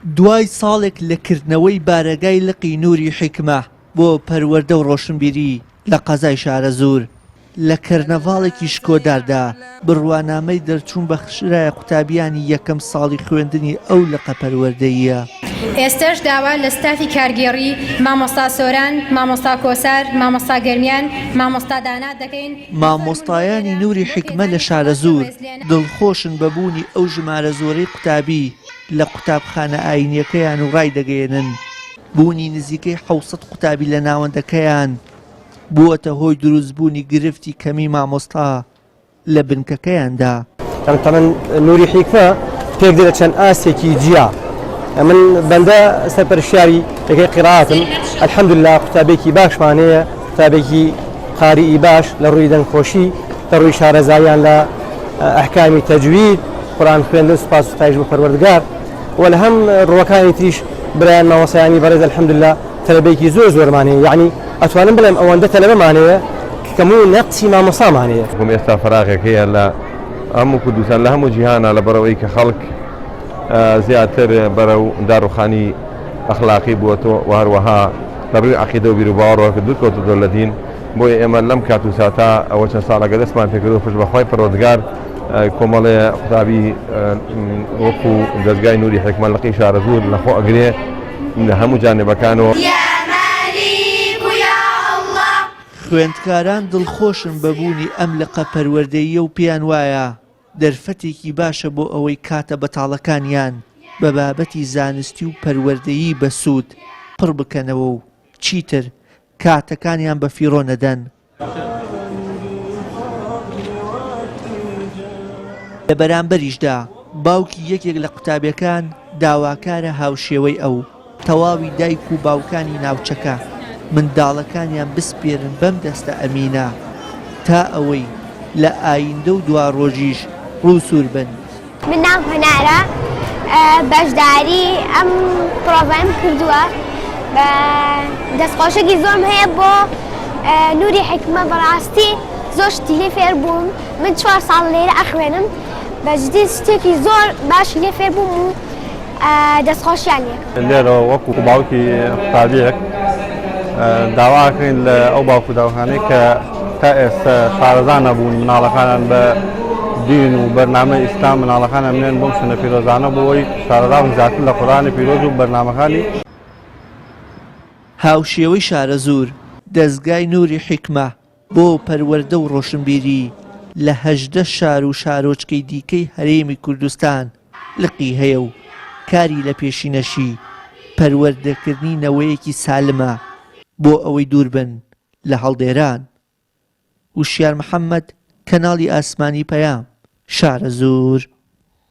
دوای ساڵێک لە کردنەوەی بارەگای لقی نوری حیکمە بۆ پەروەردە و ڕۆشنبیری لە قەزای شارەزوور، لە کەرنەڤاڵێکی شکۆداردا بڕوانامەی دەرچوون بەخشرایە قوتابیانی یەکەم ساڵی خوێندنی ئەو لقە پەروەردەییە. ئێستەش داوا لە ستافی کارگێڕی، مامۆستا سۆران، مامۆستا کۆسار، مامۆستا گەرمیان، مامۆستا دانا، دەکەین. مامۆستایانی نوری حیکمە لە شارەزوور دڵخۆشن بە بوونی ئەو ژمارە زۆرەی قوتابی لە قوتابخانە ئایینیەکەیان و ڕایدەگەیەنن بوونی نزیکەی 700 قوتابی لە ناوەندەکەیان بووەتە هۆی دروستبوونی گرفتی کەمی مامۆستا لە بنکەکەیاندا. تەمەن نوری حیکمە پێک دێ لە چەند ئاستێکی جیا من بەندە سەرپەرشتیاری یەکەی قیراتم الحمدلله قوتابێکی باشمان هەیە قوتابێکی قاریی باش لە ڕووی دەنگخۆشی لە ڕووی شارەزاییان لە ئەحکامی تەجوید قورئان خوێندن سوپاس و ستایش بۆ پەروەردگار و لە هەم ڕووەکانی تریش برایان مامۆستایانی بەڕێز الحمدلله تەلەبەیەکی زۆر زۆرمان هەیە یعنی ئەتوانم بڵێم ئەوەندە تەلەبەمان هەیە کە کەموو نەقسی مامۆستامان هەیە. بۆم ئێستا فەراغێک هەیە لە هەموو کوردستان لە هەموو جیهانا لەبەرئەوەی کە خەڵک زیاتر بەرەو داڕوخانی ئەخلاقی بووەتەوە و هەروەها لە ڕووی عەقیدە و بیروباوەڕەوە کە دوور کەوتۆتەوە لە دین بۆیە ئێمە لەم کات و ساتە ئەوە چەند ساڵەکە دەستمان پێکردووە پشت بە خوای پەروەردگار کۆمەڵێ قوتابی وەکو دەزگای نوری حیکمە لقی شارەزوور لەخۆ ئەگرێ لە هەموو جانبەکانەوە. خوێندکاران دڵخۆشن بە بوونی ئەم لقە پەروەردەییە و پێیان وایە دەرفەتێکی باشە بۆ ئەوەی کاتە بەتاڵەکانیان بە بابەتی زانستی و پەروەردەیی بەسوود پڕ بکەنەوە و چیتر کاتەکانیان بەفیڕۆ نەدەن. لە بەرامبەریشدا باوکی یەکێک لە قوتابیەکان داواکارە هاوشێوەی ئەو، تەواوی دایک و باوکانی ناوچەکە منداڵەکانیان بسپێرن بەم دەستە ئەمینە تا ئەوەی لە ئایندە و دواڕۆژیش ڕووسوور بن. من ناوم هەنارە بەشداری ئەم پرۆڤەم کردووە دەستخۆشێکی زۆرم هەیە بۆ نوری حیکمە بەڕاستی زۆر شتی لێ فێر بووم من چوار ساڵ لێرە ئەخوێنم بەجدی شتێکی زۆر باشی لێ فێر بووم و دەستخۆشیان لێکەم. لێرەوە وەکو باوکی قوتابیەک داواکەین لە ئەو باوک و داوکانەی کە تا ئێستا شارەزا نەبوون مناڵەکانیان بە دین و بەرنامەی ئیسلام مناڵەکانیان بنێن بۆم شوێنە پیرۆزانە بۆ ئەوەی شارەزا بن زیاتر لە قورئانی پیرۆز و بەرنامەکانی. هاوشێوەی شارەزوور، دەزگای نوری حیکمە بۆ پەروەردە و ڕۆشنبیری لە 18 شار و شارۆچکەی دیکەی هەرێمی کوردستان لقی هەیە و کاری لە پێشینەشی پەروەردەکردنی نەوەیەکی سالمە بۆ ئەوەی دووربن لە هەڵدێران. وشیار محەمەد، کەناڵی ئاسمانی پەیام، شارەزوور.